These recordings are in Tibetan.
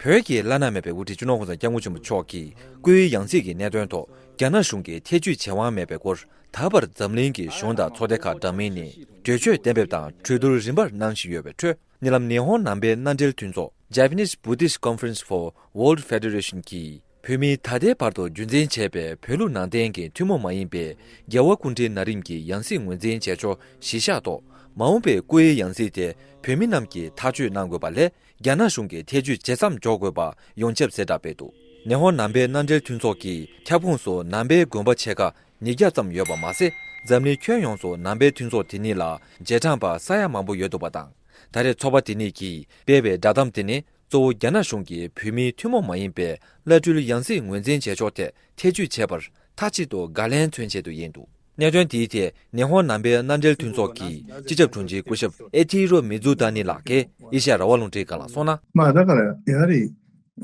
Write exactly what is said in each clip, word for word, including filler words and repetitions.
བོད་ཀྱི་བླ་ན་མེད་པའི་དབུ་ཁྲིད་སྤྱི་ནོར་༸གོང་ས་༸སྐྱབས་མགོན་ཆེན་པོ་མཆོག་གིས་བཀུར་འོས་ཡང་སྲིད་ཀྱི་གནད་དོན་ཐོག་རྒྱ་ནག་གཞུང་གིས་ཐེ་བྱུས་བྱེད་དབང་མེད་པའི་སྐོར། ད་བར་འཛམ་གླིང་གི་གཞུང་དང་ཚོགས་སྡེ་ཁག་འདྲ་མིན་ནས་གྲོས་ཆོད་གཏན་འབེབས་དང་གྲོས་བསྡུར་རིམ་པར་གནང་བཞིན་ཡོད་པའི་ཁྲོད། ཉེ་ལམ་ཉི་ཧོང་ནང་པའི་མནའ་འབྲེལ་མཐུན་ཚོགས། Japanese Buddhist Conference for World Federation གིས་བོད་མིའི་ད་ལྟའི་བར་དུ་རྒྱུན་འཛིན་བྱས་པའི་བོད་ལུགས་ནང་བསྟན་གྱི་ཐུན་མོང་མ་ཡིན་པའི་རྒྱལ་བ་སྐུ་ཕྲེང་ན་རིམ་གྱི་ཡང་སྲིད་ངོས་འཛིན་བྱེད་ཕྱོགས་གཞི་བཞག་ཐོག་མ་འོངས་པའི་བཀུར་འོས་ཡང་སྲིད་དེ་བོད་མི་རྣམས་ཀྱིས་ཐག་གཅོད་གནང་དགོས་པ་ལས། རྒྱ་ནག་གཞུང་གིས་ཐེ་བྱུས་བྱེད་མཚམས་འཇོག་དགོས་པ་ཡོངས་ཁྱབ་གསལ་བསྒྲགས་སྤེལ་འདུག་ཉི་ཧོང་ནང་པའི་མནའ་འབྲེལ་མཐུན་ཚོགས་ཀྱི་ཁྱབ་ཁོངས་སུ་ནང་པའི་དགོན་པ་ཆེ་ཁག་ཉིས་བརྒྱ་ཙམ་ཡོད་པ་མ་ཟད། འཛམ་གླིང་ཁྱོན་ཡོངས་སུ་ནང་པའི་མཐུན་ཚོགས་དེ་ཉིད་ལ་རྗེས་འབྲང་པ་ས་ཡ་མང་པོ་ཡོད་འདུག་པ་དང་། ད་རེས་ཚོགས་པ་དེ་ཉིད་ཀྱིས་སྤེལ་བའི་བསྒྲགས་གཏམ་དེ་ནི། གཙོ་བོ་རྒྱ་ནག་གཞུང་གིས་བོད་མིའི་ཐུན་མོང་མ་ཡིན་པའི་བླ་སྤྲུལ་ཡང་སྲིད་ངོས་འཛིན་བྱེད་ཕྱོགས་ཐད་ཐེ་བྱུས་བྱས་པར་མཐའ་གཅིག་ཏུ་དགག་ལན་མཚོན་ཆེད་དུ་ཡིན་འདུག་གནད་དོན་དེའི་ཐད་ཉི་ཧོང་ནང་པའི་མནའ་འབྲེལ་མཐུན་ཚོགས་ཀྱི་སྤྱི་ཁྱབ་དྲུང་ཆེ་སྐུ་ཞབས་ཨེ་ཐི་རོ་མི་ཛུ་ད་ནི་ལགས་ཀྱིས་ཨེ་ཤ་ཡ་རང་དབང་རླུང་འཕྲིན་ཁང་ལ་གསུངས་ན། まあ、だから、やはり、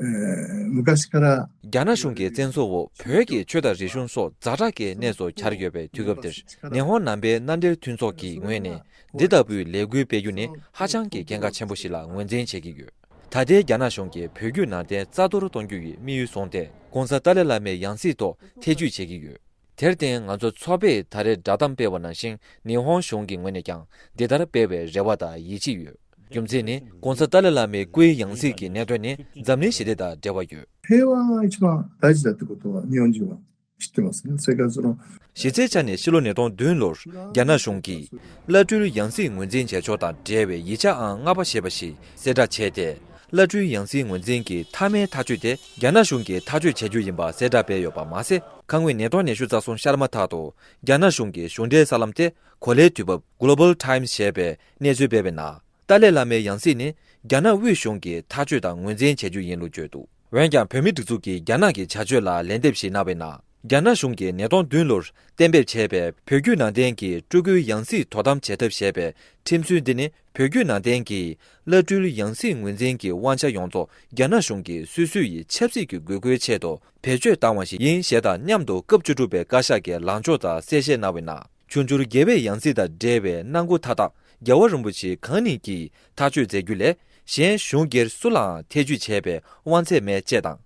えー昔から རྒྱ་ནག་གཞུང་གི་བཙན་འཛུལ་འོག་བོད་ཀྱི་ཆོས་དང་རིག་གཞུང་སོགས་ཛ་དྲག་གི་གནས་སུ་གྱར་ཡོད་པའི་དུས་སྐབས་འདིར། ཉི་ཧོང་ནང་པའི་མནའ་འབྲེལ་མཐུན་ཚོགས་ཀྱི་ངོས་ནས་འདི་ལྟ་བུའི་ལས་འགུལ་སྤེལ་རྒྱུ་ནི་ཧ་ཅང་གི་གལ་འགངས་ཆེན་པོ་ཞིག་ལ་ངོས་འཛིན་བྱེད་ཀྱི་ཡོད། ད་ལྟའི་རྒྱ་ནག་གཞུང་གིས་བོད་བརྒྱུད་ནང་བསྟན་རྩ་གཏོར་གཏོང་རྒྱུ་ཡི་དམིགས་ཡུལ་བཟུང་སྟེ། ༸གོང་ས་ཏཱ་ལའི་བླ་མའི་ཡང་སྲིད་ཐོག་ཐེ་བྱུས་བྱེད་ཀྱི་ཡོད། དེར་བརྟེན། ང་ཚོ་ཚོགས་པས་ད་རེས་བསྒྲགས་གཏམ་སྤེལ་བ་ནང་བཞིན། ཉི་ཧོང་གཞུང་གི་ངོས་ནས་ཀྱང་འདི་ལྟར་སྤེལ་བའི་རེ་བ་དང་ཡིད་ཆེས་ཡོད། རྒྱུ་མཚན་ནི། ༸གོང་ས་ཏཱ་ལའི་བླ་མའི་སྐུའི་ཡང་སྲིད་ཀྱི་གནད་དོན་ནི་འཛམ་གླིང་ཞི་བདེ་དང་འབྲེལ་བ་ཡོད། 平和が一番大事だってことは日本人は知ってますね。それからその གཞི་རྩའི་ཆ་ནས་ཕྱི་ལོ་ཉིས་སྟོང་བདུན་ལོར་རྒྱ་ནག་གཞུང་གིས་བླ་སྤྲུལ་ཡང་སྲིད་ངོས་འཛིན་བྱེད་ཕྱོགས་དང་འབྲེལ་བའི་ཡིག་ཆ་ཨང་ལྔ་པ་ཞེས་པ་ཞིག་གསལ་བསྒྲགས་བྱས་ཏེ། བླ་སྤྲུལ་ཡང་སྲིད་ངོས་འཛིན་གྱི་མཐའ་མའི་ཐག་གཅོད་དེ་རྒྱ་ནག་གཞུང་གིས་ཐག་གཅོད་བྱ་རྒྱུ་ཡིན་པ་གསལ་བསྒྲགས་སྤེལ་ཡོད་པ་མ་ཟད། ཁ་སྔོན་ཉིས་སྟོང་ཉི་ཤུ་རྩ་གསུམ་ཤར་མ་ཐག་ཏུ་རྒྱ་ནག་གཞུང་གི་གཞུང་འབྲེལ་གསར་ལམ་སྟེ་གོ་ལའི་དུས་བབ་Global Times ཞེས་པས་གནས་ཚུལ་སྤེལ་བའི་ནང་། ཏཱ་ལའི་བླ་མའི་ཡང་སྲིད་ནི་རྒྱ་ནག་དབུས་གཞུང་གིས་ཐག་གཅོད་དང་ངོས་འཛིན་བྱེད་རྒྱུ་ཡིན་ལུགས་བརྗོད་འདུག་འོན་ཀྱང་། བོད་མིའི་སྒྲིག་འཛུགས་ཀྱིས་རྒྱ་ནག་གི་བྱ་སྤྱོད་ལ་ལན་འདེབས་ཤིག་གནང་བའི་ནང་། རྒྱ་ནག་གཞུང་གིས་ཉིས་སྟོང་བདུན་ལོར་གཏན་འབེབས་བྱས་པའི་བོད་བརྒྱུད་ནང་བསྟན་གྱི་སྤྲུལ་སྐུའི་ཡང་སྲིད་དོ་དམ་བྱེད་ཐབས་ཞེས་པའི་ཁྲིམས་སྲོལ་འདི་ནི། བོད་བརྒྱུད་ནང་བསྟན་གྱི་བླ་སྤྲུལ་ཡང་སྲིད་ངོས་འཛིན་གྱི་དབང་ཆ་ཡོངས་རྫོགས་རྒྱ་ནག་གཞུང་གིས་སོ་སོ་ཡི་ཆབ་སྲིད་ཀྱི་དགོས་མཁོའི་ཆེད་དུ་བེད་སྤྱོད་བཏང་བ་ཞིག་ཡིན་ཞེས་དང་མཉམ་དུ། སྐབས་བཅུ་དྲུག་པའི་བཀའ་ཤག་གི་ལངས་ཕྱོགས་དག་གསལ་བཤད་གནང་བའི་ནང་། ཆོས་འབྱོར་དགེ་བའི་ཡང་སྲིད་དང་འབྲེལ་བའི་གནང་སྒོ་མཐའ་དག་རྒྱལ་བ་རིན་པོ་ཆེ་གང་ཉིད་ཀྱིས་ཐག་གཅོད་མཛད་རྒྱུ་ལས། གཞན་གཞུང་སྒེར་སུ་ལའང་ཐེ་བྱུས་བྱས་པའི་དབང་ཚད་མེད་ཅེས་དང་།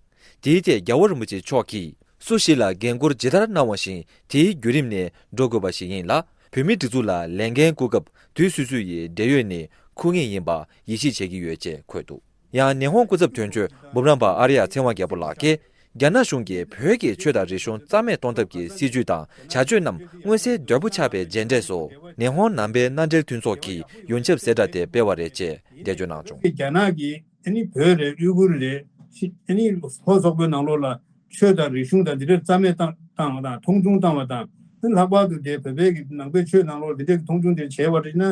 དེའི་ཐད་རྒྱལ་བ་རིན་པོ་ཆེ་མཆོག་གིས་སུ་ཞིག་ལ་འགན་འཁུར་ཇི་ལྟར་གནང་བ་བཞིན་དེའི་བརྒྱུད་རིམ་ནས་འགྲོ་དགོས་པ་ཞིག་ཡིན་ལ། བོད་མིའི་སྒྲིག་འཛུགས་ལ་ལས་འགན་བསྐུར་སྐབས་དུས་སོ་སོ་ཡི་འབྲེལ་ཡོད་ནས་འཁུར་ངེས་ཡིན་པ་ཡིད་ཆེས་བྱེད་ཀྱི་ཡོད་ཅེས་འཁོད་འདུག་ཡང་ཉི་ཧོང་སྐུ་ཚབ་དོན་གཅོད་འབུམ་རམས་པ་ཨར་ཡ་ཚེ་དབང་རྒྱལ་པོ་ལགས་ཀྱིས། རྒྱ་ནག་གཞུང་གིས་བོད་ཀྱི་ཆོས་དང་རིག་གཞུང་རྩ་མེད་གཏོང་ཐབས་ཀྱི་སྲིད་ཇུས་དང་བྱ་སྤྱོད་རྣམས་མངོན་གསལ་དོད་པོ་ཆགས་པའི་རྗེས་འབྲས་སུ། ཉི་ཧོང་ནང་པའི་མནའ་འབྲེལ་མཐུན་ཚོགས་ཀྱིས་ཡོངས་ཁྱབ་གསལ་བསྒྲགས་དེ་སྤེལ་བ་རེད་ཅེས་འགྲེལ་བརྗོད་གནང་བྱུང་། རྒྱ་ནག་གིས་ཨ་ནི་བོད་རེད། ཨུ་གུར་རེད། ཤི་ཨ་ནི་ཧོར་སོག་པོའི་ནང་ལོགས་ལ་ཆོས་དང་རིག་གཞུང་དང་འདི་འདྲ་རྩ་མེད་བཏང་བཏང་བ་དང་མཐོང་ཆུང་བཏང་བ་དང་། ཨ་ནི་ལྷག་པར་དུ་དེ་བོད་པའི་གི་ནང་པའི་ཆོས་ནང་ལོགས་འདི་འདྲའི་གི་མཐོང་ཆུང་དེ་བྱས་པ་རེད་ན།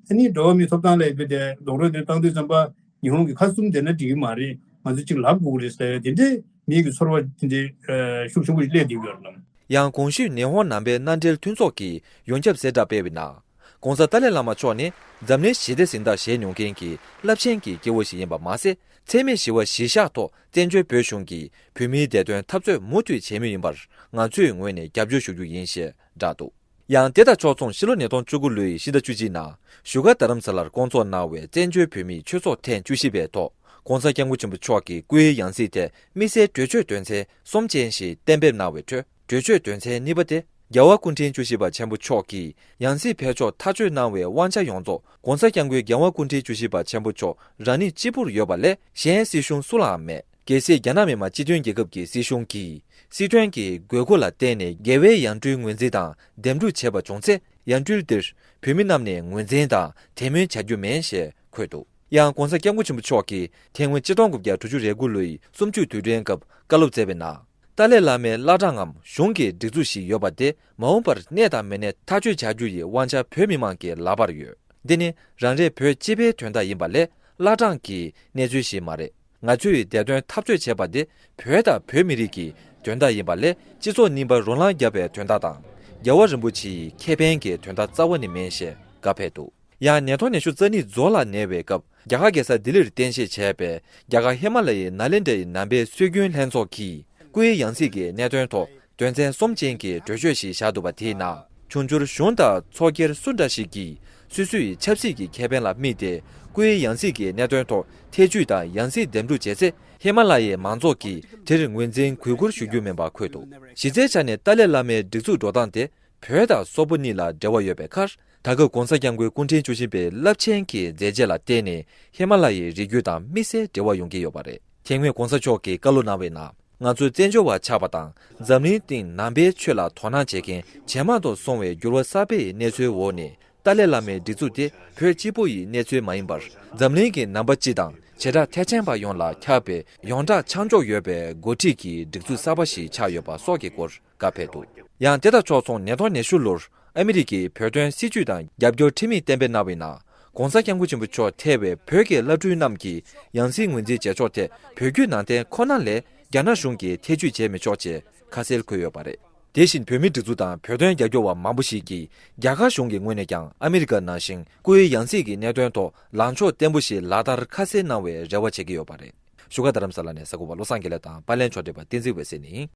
ཨ་ནི་འགྲོ་བ་མིའི་ཐོབ་ཐང་ལ་ཡོད་པའི་དེ་རྡོག་རོལ་དེ་བཏང་དུས་ཙམ་པ། ཉི་ཧོང་གི་ཁ་བཙུམ་བསྡད་ན་འགྲིག་གི་མ་རེད། ང་ཚོ་གཅིག་ལབ་དགོས་ཀྱི་རེད་ཟེར་དེ་འདྲའི་མིའི་གི་ཚོར་བ་དེ་འདྲའི་ཤུགས་ཆེན་པོ་ཞིག་སླེབས་བསྡད་ཡོད་རེད། ཡང་གོང་ཞུས་ཉི་ཧོང་ནང་པའི་མནའ་འབྲེལ་མཐུན་ཚོགས་ཀྱིས་ཡོངས་ཁྱབ་གསལ་བསྒྲགས་སྤེལ་བའི་ནང་། ༸གོང་ས་ཏཱ་ལའི་བླ་མ་མཆོག་ནི་འཛམ་གླིང་ཞི་བདེ་གཟེངས་རྟགས་བཞེས་མྱོང་མཁན་གྱི་རླབས་ཆེན་གྱི་སྐྱེ་བོ་ཞིག་ཡིན་པ་མ་ཟད། འཚེ་མེད་ཞི་བ་གཞིར་བཞག་ཐོག་བཙན་བྱོལ་བོད་གཞུང་གིས་བོད་མིའི་བདེ་དོན་འཐབ་རྩོད་མུ་མཐུད་བྱེད་མུས་ཡིན་པར་ང་ཚོའི་ངོས་ནས་རྒྱབ་སྐྱོར་ཞུ་རྒྱུ་ཡིན་ཞེས་བསྒྲགས་འདུག་ཡང་དེ་དང་ཕྱོགས་མཚུངས་ཕྱི་ལོ་ཉིས་སྟོང་བཅུ་དགུ་ལོའི་ཕྱི་ཟླ་བཅུ་གཅིག་ནང་བཞུགས་སྒར་རྡ་རམ་ས་ལར་བསྐོང་ཚོགས་གནང་བའི་བཙན་བྱོལ་བོད་མིའི་ཆོས་ཚོགས་ཐེངས་བཅུ་བཞི་པའི་ཐོག་༸གོང་ས་༸སྐྱབས་མགོན་ཆེན་པོ་མཆོག་གི་སྐུའི་ཡང་སྲིད་དེ་དམིགས་བསལ་གྲོས་ཆོད་དོན་ཚན་གསུམ་ཅན་ཞིག་གཏན་འབེབས་གནང་བའི་ཁྲོད། གྲོས་ཆོད་དོན་ཚན་གཉིས་པ་སྟེ། རྒྱལ་བ་སྐུ་ཕྲེང་བཅུ་བཞི་པ་ཆེན་པོ་མཆོག་གིས་ཡང་སྲིད་ཕེབས་ཕྱོགས་ཐག་གཅོད་གནང་བའི་དབང་ཆ་ཡོངས་རྫོགས་༸གོང་ས་༸སྐྱབས་མགོན་རྒྱལ་བ་སྐུ་ཕྲེང་བཅུ་བཞི་པ་ཆེན་པོ་མཆོག་རང་ཉིད་གཅིག་པུར་ཡོད་པ་ལས་གཞན་སྲིད་གཞུང་སུ་ལའང་མེད། གལ་སྲིད་རྒྱ་ནག་མི་དམངས་སྤྱི་མཐུན་རྒྱལ་ཁབ་ཀྱི་སྲིད་གཞུང་གིས་སྲིད་དོན་གྱི་དགོས་མཁོ་ལ་བརྟེན་ནས་རྒྱལ་བའི་ཡང་སྤྲུལ་ངོས་འཛིན་དང་འདེམས་སྒྲུག་བྱས་པ་བྱུང་ཚེ། ཡང་སྤྲུལ་འདིར་བོད་མི་རྣམས་ནས་ངོས་འཛིན་དང་དད་མོས་བྱ་རྒྱུ་མིན་ཞེས་འཁོད་འདུག་ཡང་༸གོང་ས་༸སྐྱབས་མགོན་ཆེན་པོ་མཆོག་གིས་དེ་སྔོན་ཆིག་སྟོང་དགུ་བརྒྱ་དྲུག་ཅུ་རེ་དགུ་ལོའི་གསུམ་བཅུའི་དུས་དྲན་སྐབས་བཀའ་སློབ་སྩལ་བའི་ནང་། ཏཱ་ལའི་བླ་མའི་བླ་བྲང་ངམ་གཞུང་གི་སྒྲིག་འཛུགས་ཤིག་ཡོད་པ་དེ་མ་འོངས་པར་གནས་དང་མི་གནས་ཐག་གཅོད་བྱ་རྒྱུ་ཡི་དབང་ཆ་བོད་མི་མང་གི་ལག་པར་ཡོད། འདི་ནི་རང་རེ་བོད་སྤྱི་པའི་དོན་དག་ཡིན་པ་ལས་བླ་བྲང་གི་གནས་ཚུལ་ཞིག་མ་རེད། ང་ཚོས་བདེ་དོན་འཐབ་རྩོད་བྱེད་པ་འདི་བོད་དང་བོད་མི་རིགས་ཀྱི་དོན་དག་ཡིན་པ་ལས་སྤྱི་ཚོགས་རྙིང་པ་རོ་ལངས་བརྒྱབ་པའི་དོན་དག་དང་། རྒྱལ་བ་རིན་པོ་ཆེའི་ཁེ་ཕན་གྱི་དོན་དག་རྩ་བ་ནས་མིན་ཞེས་བཀའ་ཕེབས་འདུག་ཡང་ཉིས་སྟོང་ཉི་ཤུ་རྩ་གཉིས་རྫོགས་ལ་ཉེ་བའི་སྐབས་རྒྱ་གར་རྒྱལ་ས་ལྡི་ལིར་རྟེན་གཞི་བྱས་པའི་རྒྱ་གར་ཧི་མ་ལ་ཡའི་ནཱ་ལེནྡྲའི་ནང་པའི་སྲོལ་རྒྱུན་ལྷན་ཚོགས་ཀྱིས་སྐུའི་ཡང་སྲིད་ཀྱི་གནད་དོན་ཐོག་དོན་ཚན་གསུམ་ཅན་གྱི་གྲོས་ཆོད་ཞིག་བཞག་འདུག་པ་དེའི་ནང་། ཆོས་འབྱོར་གཞུང་དང་ཚོགས་སྒེར་སུ་འདྲ་ཞིག་གིས་ སོ་སོའི་ཆབ་སྲིད་ཀྱི་ཁེ་ཕན་ལ་དམིགས་ཏེ། བཀུར་འོས་ཡང་སྲིད་ཀྱི་གནད་དོན་ཐོག་ཐེ་བྱུས་དང་ཡང་སྲིད་འདེམས་སྒྲུག་བྱས་ཚེ། ཧི་མ་ལ་ཡའི་མང་ཚོགས་ཀྱིས་དེར་ངོས་འཛིན་གུས་བཀུར་ཞུ་རྒྱུ་མིན་པ་འཁོད་འདུག་གཞི་རྩའི་ཆ་ནས་ཏཱ་ལའི་བླ་མའི་སྒྲིག་འཛུགས་འགྲོ་སྟངས་དེ། བོད་དང་སོག་པོ་གཉིས་ལ་འབྲེལ་བ་ཡོད་པའི་ཁར། ད་སྐབས་༸གོང་ས་༸སྐྱབས་མགོན་སྐུ་ཕྲེང་བཅུ་བཞི་པའི་རླབས་ཆེན་གྱི་མཛད་རྗེས་ལ་བརྟེན་ནས། ཧི་མ་ལ་ཡའི་རི་རྒྱུད་དང་དམིགས་བསལ་འབྲེལ་བ་ཡོང་གི་ཡོད་པ་རེད། དེ་སྔོན་༸གོང་ས་མཆོག་གིས་བཀའ་སློབ་གནང་བའི་ནང་། ང་ཚོ་བཙན་བྱོལ་བ་ཆགས་པ་དང་། འཛམ་གླིང་སྟེང་ནང་པའི་ཆོས་ལ་དོ་སྣང་བྱེད་མཁན་ཇེ་མང་དུ་སོང་བའི་འགྱུར་བ་གསར་པའི་གནས་ཚུལ་འོག་ནས། ཏཱ་ལའི་བླ་མའི་སྒྲིག་འཛུགས་དེ་བོད་གཅིག་པུ་ཡི་གནས་ཚུལ་མ་ཡིན་པར། འཛམ་གླིང་གི་ནང་པ་སྤྱི་དང་བྱེ་བྲག་ཐེག་ཆེན་པ་ཡོངས་ལ་ཁྱབ་པའི་ཡོངས་གྲགས་ཆ་འཇོག་ཡོད་པའི་འགོ་ཁྲིད་ཀྱི་སྒྲིག་འཛུགས་གསར་པ་ཞིག་ཆགས་ཡོད་པ་སོགས་ཀྱི་སྐོར་བཀའ་ཕེབས་འདུག་ཡང་དེ་དང་ཕྱོགས་མཚུངས་ཉིས་སྟོང་ཉི་ཤུ་ལོར་ཨ་མི་རི་ཀའི་བོད་དོན་སྲིད་བྱུས་དང་རྒྱབ་སྐྱོར་ཁྲིམས་ཡིག་གཏན་འབེབས་གནང་བའི་ནང་། ༸གོང་ས་༸སྐྱབས་མགོན་ཆེན་པོ་མཆོག་ཐེ་བའི་བོད་ཀྱི་བླ་སྤྲུལ་རྣམས་ཀྱིས་ཡང་སྲིད་ངོས་འཛིན་བྱེད་ཕྱོགས་ཐད་བོད་བརྒྱུད་ནང་བསྟན་ཁོ་ན་ལས་རྒྱ་ནག་གཞུང་གིས་ཐེ་བྱུས་བྱེད་མི་ཆོག་ཅེས་ཁ་གསལ་འཁོད་ཡོད་པ་རེད། དེ་བཞིན་བོད་མིའི་སྒྲིག་འཛུགས་དང་བོད་དོན་རྒྱབ་སྐྱོར་བ་མང་པོ་ཞིག་གིས་རྒྱ་གར་གཞུང་གི་ངོས་ནས་ཀྱང་ཨ་མི་རི་ཀ་ནང་བཞིན་བཀུར་འོས་ཡང་སྲིད་ཀྱི་གནད་དོན་ཐོག་ལངས་ཕྱོགས་བརྟན་པོ་ཞིག་ལག་བསྟར་ཁ་གསལ་གནང་བའི་རེ་བ་བྱེད་ཀྱི་ཡོད་པ་རེད། བཞུགས་སྒར་རྡ་རམ་ས་ལ་ནས་གསར་འགོད་པ་བློ་བཟང་དགེ་ལེགས་དང་པར་ལེན་ཕྱོགས་སྒྲིག་པ་བསྟན་འཛིན་འོད་ཟེར་ནས།